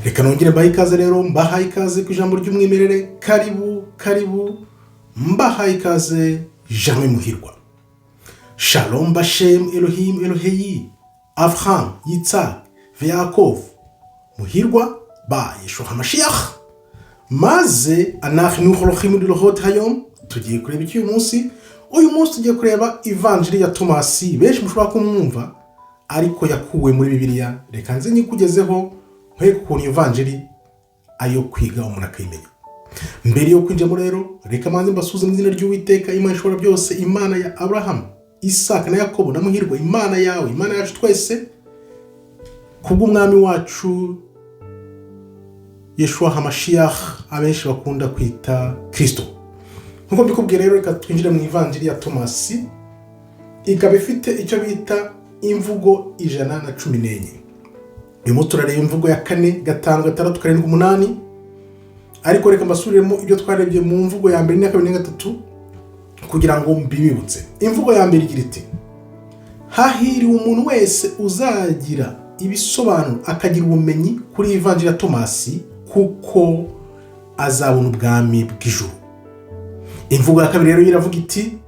Reka nongere mbahe ikaze rero, mbahaye ikaze ku ijambo ry'umwimerere. Karibu, karibu, mbahaye ikaze. Jean Muhirwa. Shalom bashem Elohim Eloheyi Avraham, Yitzhak, Yaakov. Muhirwa ba Yeshua HaMashiach. Maze anachnu holochim lirot hayom, tugiye kureba iki uyu munsi? Uyu munsi tugiye kureba Ivanjiri ya Tomasi, benshi mushobora kumwumva, ariko yakuwe muri Bibiliya. Reka nze nyikugezeho, nkwereke ukuntu ivanjiri ayo kwiga umuntu akayimenya. Mbere yo kwinjiramo rero, reka manze mbasuhuze mu izina ry'Uwiteka Imana ishobora byose, Imana ya Aburahamu, Isaka na Yakobo na Muhirwa, Imana yawe, Imana yacu twese, kubw'Umwami wacu Yeshua HaMashiach, abenshi bakunda kwita Kirisito. Nk'uko mbikubwiye rero, reka twinjire mu Ivanjiri ya Tomasi, ikaba ifite icyo bita imvugo 114. Uyu munsi turareba imvugo ya kane, gatanu, gatandatu, karindwi, umunani. Ariko reka mbasubiriremo ibyo twarebye mu mvugo ya mbere n'iya kabiri n'iya gatatu kugira ngo mbibibutse. Imvugo ya mbere igira iti: "Hahiriwe umuntu wese uzagira ibisobanuro, akagira ubumenyi kuri Ivanjiri ya Tomasi, kuko azabona ubwami bw'ijuru." Imvugo ya kabiri rero iravuga iti: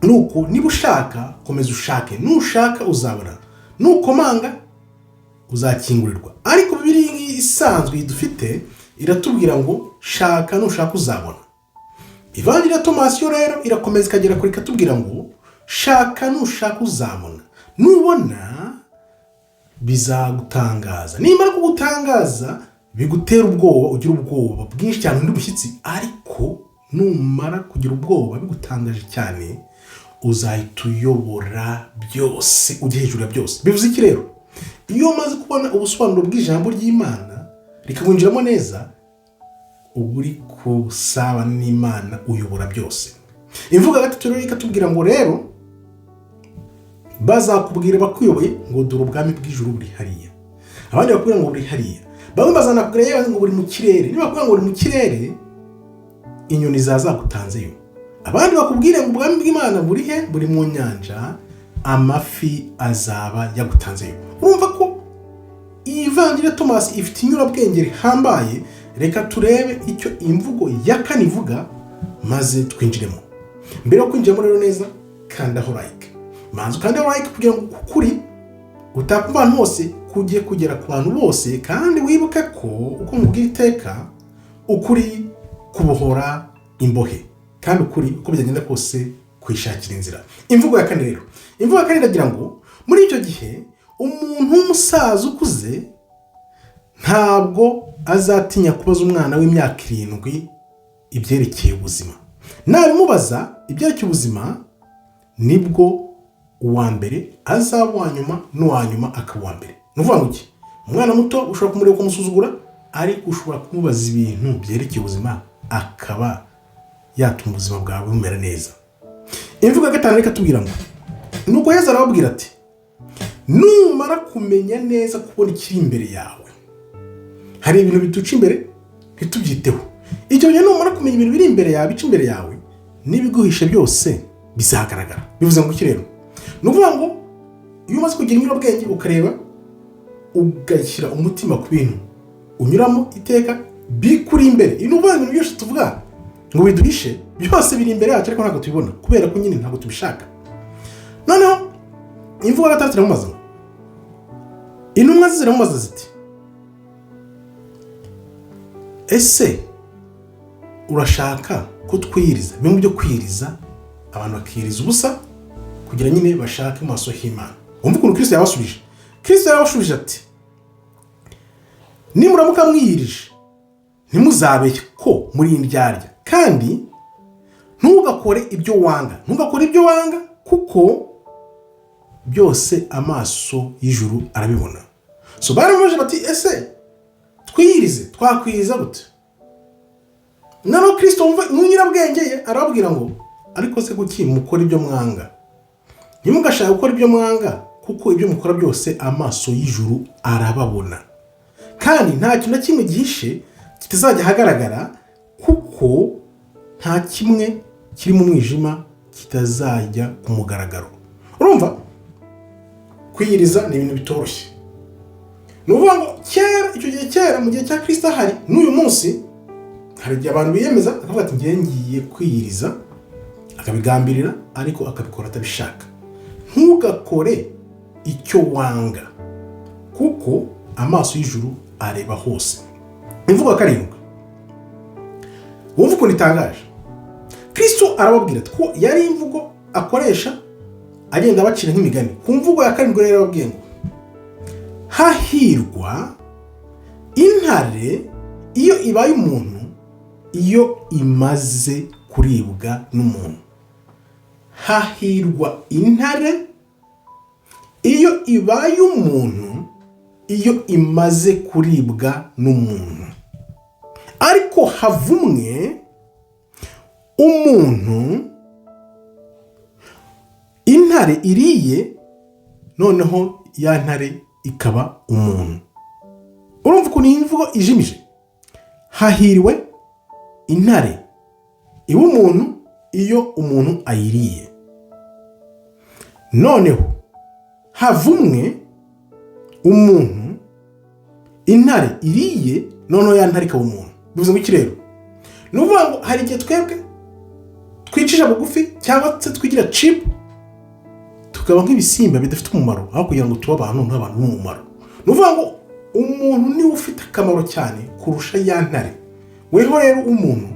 "Nuko niba ushaka, komeza ushake, nushaka uzabona, nukomanga uzakingurirwa." Ariko Bibiliya isanzwe dufite iratubwira ngo: "Shaka, nushaka uzabona." Ivanjiri ya Tomasi yo rero irakomeza ikagera kure, ikatubwira ngo: "Shaka, nushaka uzabona, nubona bizagutangaza, nimara kugutangaza bigutera ubwoba, ugira ubwoba bwinshi cyane, undi bushyitsi. Ariko numara kugira ubwoba bigutangaje cyane, uzahita uyobora byose, ujya hejuru ya byose." Bivuze iki rero? Iyo umaze kubona ubusobanuro bw'ijambo ry'Imana rikakwinjiramo neza, uba uri kusabana n'Imana, uyobora byose. Imvugo ya gatatu rero ikatubwira ngo: "Rero bazakubwira bakuyoboye ngo dore ubwami bw'ijuru buri hariya," abandi bakubwira ngo buri hariya, bamwe bazanakubwira yewe ngo buri mu kirere. Niba bakubwira ngo buri mu kirere, inyoni zazagutanzeyo. Abandi bakubwire ngo ubwami bw'Imana buri he? Buri mu nyanja, amafi azaba yagutanzeyo. Urumva ko iyi Vanjiri ya Tomasi ifite inyurabwenge rihambaye. Reka turebe icyo imvugo ya kane ivuga maze twinjiremo. Mbere yo kwinjiramo rero neza, kandaho like, manza ukandaho like kugira ngo ukuri utakumva ahantu hose kujye kugera ku bantu bose. Kandi wibuke ko uko mubwira iteka, ukuri kubohora imbohe, kandi ukuri uko byagenda kose kwishakira inzira. Imvugo ya kane rero, imvugo ya kane iragira ngo: "Muri icyo gihe umuntu w'umusaza ukuze ntabwo azatinya kubaza umwana w'imyaka 7 ibyerekeye ubuzima. Nabimubaza ibyerekeye ubuzima, nibwo uwa mbere azaba uwa nyuma, n'uwa nyuma akaba uwa mbere." Ni ukuvuga ngo iki? Umwana muto ushobora kumureba ukamusuzugura, ariko ushobora kumubaza ibintu byerekeye ubuzima, akaba yatuma ubuzima bwawe bumera neza. Imvugo ya gatanu reka tubwira ngo: "Nuko Yezu arababwira ati: numara kumenya neza kubona ikiri imbere yawe." Hari ibintu biduca imbere ntitubyiteho. Icyo gihe numara kumenya ibintu biri imbere yawe, bica imbere yawe, n'ibiguhishe byose bizagaragara. Bivuze ngo iki rero? Ni ukuvuga ngo iyo umaze kugira inyurabwenge, ukareba, ugashyira umutima ku bintu unyuramo iteka bikuri imbere, ni ukuvuga ibintu byose tuvuga ngo biduhishe, byose biri imbere yacu, ariko ntabwo tubibona kubera ko nyine ntabwo tubishaka. Noneho imvugo ya gatandatu iramubaza ngo, intumwa ze ziramubaza ziti: "Ese urashaka ko twiyiriza?" Bimwe byo kwiyiriza, abantu bakiyiriza ubusa kugira nyine bashake mu maso h'Imana. Wumva ukuntu Kirisito yabasubije. Kirisito yarabashubije ati: "Nimuramuka mwiyirije, ntimuzabeshye ko muri indyarya, kandi ntugakore ibyo wanga, ntugakore ibyo wanga, kuko byose amaso y'ijuru arabibona." So baramubajije bati: "Ese twiyirize, twakwiyiriza gute?" Noneho Kirisito wumva nk'unyurabwenge ye arababwira ngo: "Ariko se kuki mukora ibyo mwanga? Ntimugashake gukora ibyo mwanga, kuko ibyo mukora byose amaso y'ijuru arababona. Kandi nta kintu na kimwe gihishe kitazajya ahagaragara, kuko nta kimwe kiri mu mwijima kitazajya ku mugaragaro." Urumva, kwiyiriza ni ibintu bitoroshye. Ni ukuvuga ngo kera, icyo gihe kera, mu gihe cya Kirisito ahari, n'uyu munsi hari igihe abantu biyemeza akavuga ati: "Ngiye, ngiye kwiyiriza," akabigambirira ariko akabikora atabishaka. Ntugakore icyo wanga, kuko amaso y'ijuru areba hose. Imvugo ya karindwi, wumva ukuntu itangaje. Kirisito arababwira ati, ko yari imvugo akoresha agenda abacira nk'imigani. Ku mvugo ya karindwi rero yarababwiye ngo: "Hahirwa intare iyo ibaye umuntu, iyo imaze kuribwa n'umuntu." Hahirwa intare iyo ibaye umuntu, iyo imaze kuribwa n'umuntu, ariko havumwe umuntu intare iriye, noneho ya ntare ikaba umuntu. Urumva ukuntu iyi mvugo ijimije? Hahiriwe intare iba umuntu iyo umuntu ayiriye, noneho havumwe umuntu intare iriye, noneho ya ntare ikaba umuntu. Bivuze ngo iki rero? Ni ukuvuga ngo hari igihe twebwe twicisha bugufi cyangwa se twigira cheap, tukaba nk'ibisimba bidafite umumaro, aho kugira ngo tube abantu nk'abantu b'umumaro. Ni ukuvuga ngo umuntu niwe ufite akamaro cyane kurusha ya ntare. Weho rero umuntu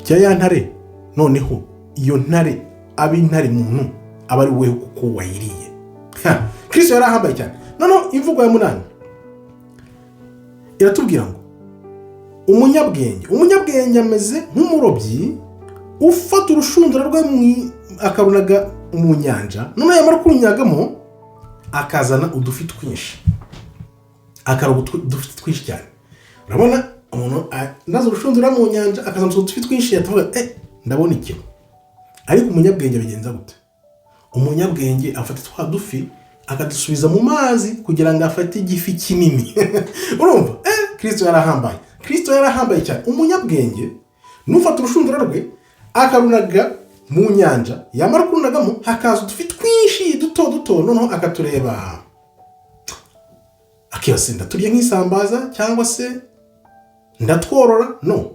jya ya ntare, noneho iyo ntare aba intare muntu, aba ari weho kuko wayiriye. Kirisito yari ahambaye cyane. Noneho imvugo ya munani iratubwira ngo: Umunyabwenge ameze nk'umurobyi ufata urushundura rwe akarunaga mu nyanja, noneho yamara kurunyagamo akazana udufi twinshi, akaroba udufi twinshi cyane. Urabona umuntu naza urushundura mu nyanja akazana udufi twinshi, yatavuga: "Ndabona ikintu." Ariko umunyabwenge abigenza gute? Umunyabwenge afata twa dufi akadusubiza mu mazi kugira ngo afate igifi kinini. Urumva, Kirisito yarahambaye, Kirisito yarahambaye cyane. Umunyabwenge nufata urushundura rwe akarunaga mu nyanja, yamara kurunagamo hakaza udufi twinshi duto duto, noneho akatureba akibaza: "Ndaturya nk'isambaza cyangwa se ndatworora?" No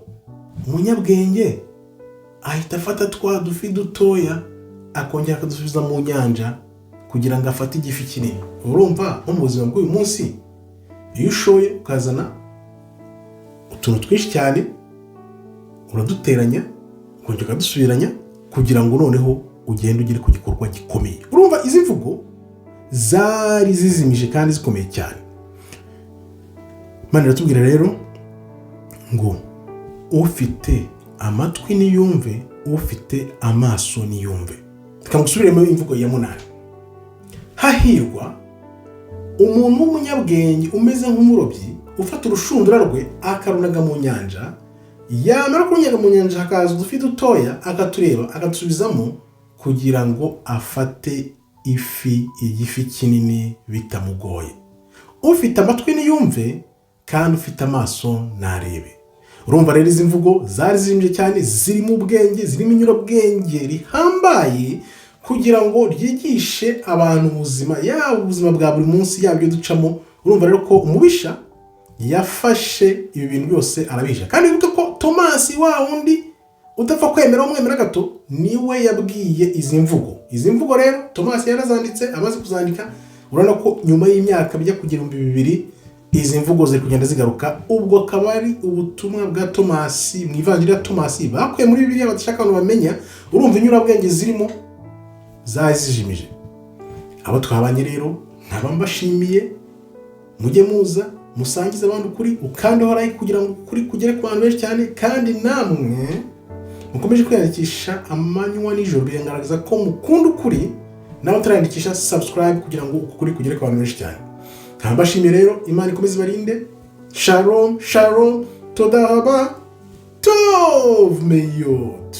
umunyabwenge ahita afata twa dufi dutoya akongera akadusubiza mu nyanja kugira ngo afate igifi kinini. Urumva nko mu buzima bw'uyu munsi, iyo ushoye ukazana utuntu twinshi cyane, uraduteranya ukongera ukadusubiranya kugira ngo noneho ugende ugere ku gikorwa gikomeye. Urumva izi mvugo zari zizimije kandi zikomeye cyane. Imana iratubwira rero ngo: "Ufite amatwi niyumve, ufite amaso niyumve." Reka ngusubiremo imvugo ya munani: "Hahirwa umuntu w'umunyabwenge umeze nk'umurobyi ufata urushundura rwe akarunaga mu nyanja, yamara kurunyaga mu nyanja hakaza udufi dutoya, akatureba akadusubizamo kugira ngo afate ifi, igifi kinini bitamugoye. Ufite amatwi niyumve, kandi ufite amaso narebe." Urumva rero izi mvugo zari zimbye cyane, zirimo ubwenge, zirimo inyurabwenge rihambaye kugira ngo ryigishe abantu ubuzima, yaba ubuzima bwa buri munsi, yaba ibyo ducamo. Urumva rero ko umubisha yafashe ibi bintu byose arabihisha. Kandi wibuke ko Tomasi, wa wundi udapfa kwemera umwemera gato, niwe yabwiye izi mvugo. Izi mvugo rero Tomasi yarazanditse. Amaze kuzandika, urabona ko nyuma y'imyaka bijya ku 2000 izi mvugo ziri kugenda zigaruka. Ubwo akaba ari ubutumwa bwa Tomasi mu Ivanjiri ya Tomasi bakuye muri Bibiliya badashaka abantu bamenya. Urumva inyurabwenge zirimo zari zijimije. Abo twabanye rero nkaba mbashimiye. Mujye muza musangize abandi ukuri, ukandeho like kugira ngo ukuri kugere ku bantu benshi cyane. Kandi namwe mukomeje kwiyandikisha amanywa nijoro, bigaragaza ko mukunda ukuri. Nawe utariyandikisha, subscribe kugira ngo ukuri kugere ku bantu benshi cyane. Nkaba mbashimiye rero. Imana ikomeze ibarinde. Shalom, shalom, toda raba, tov meyot.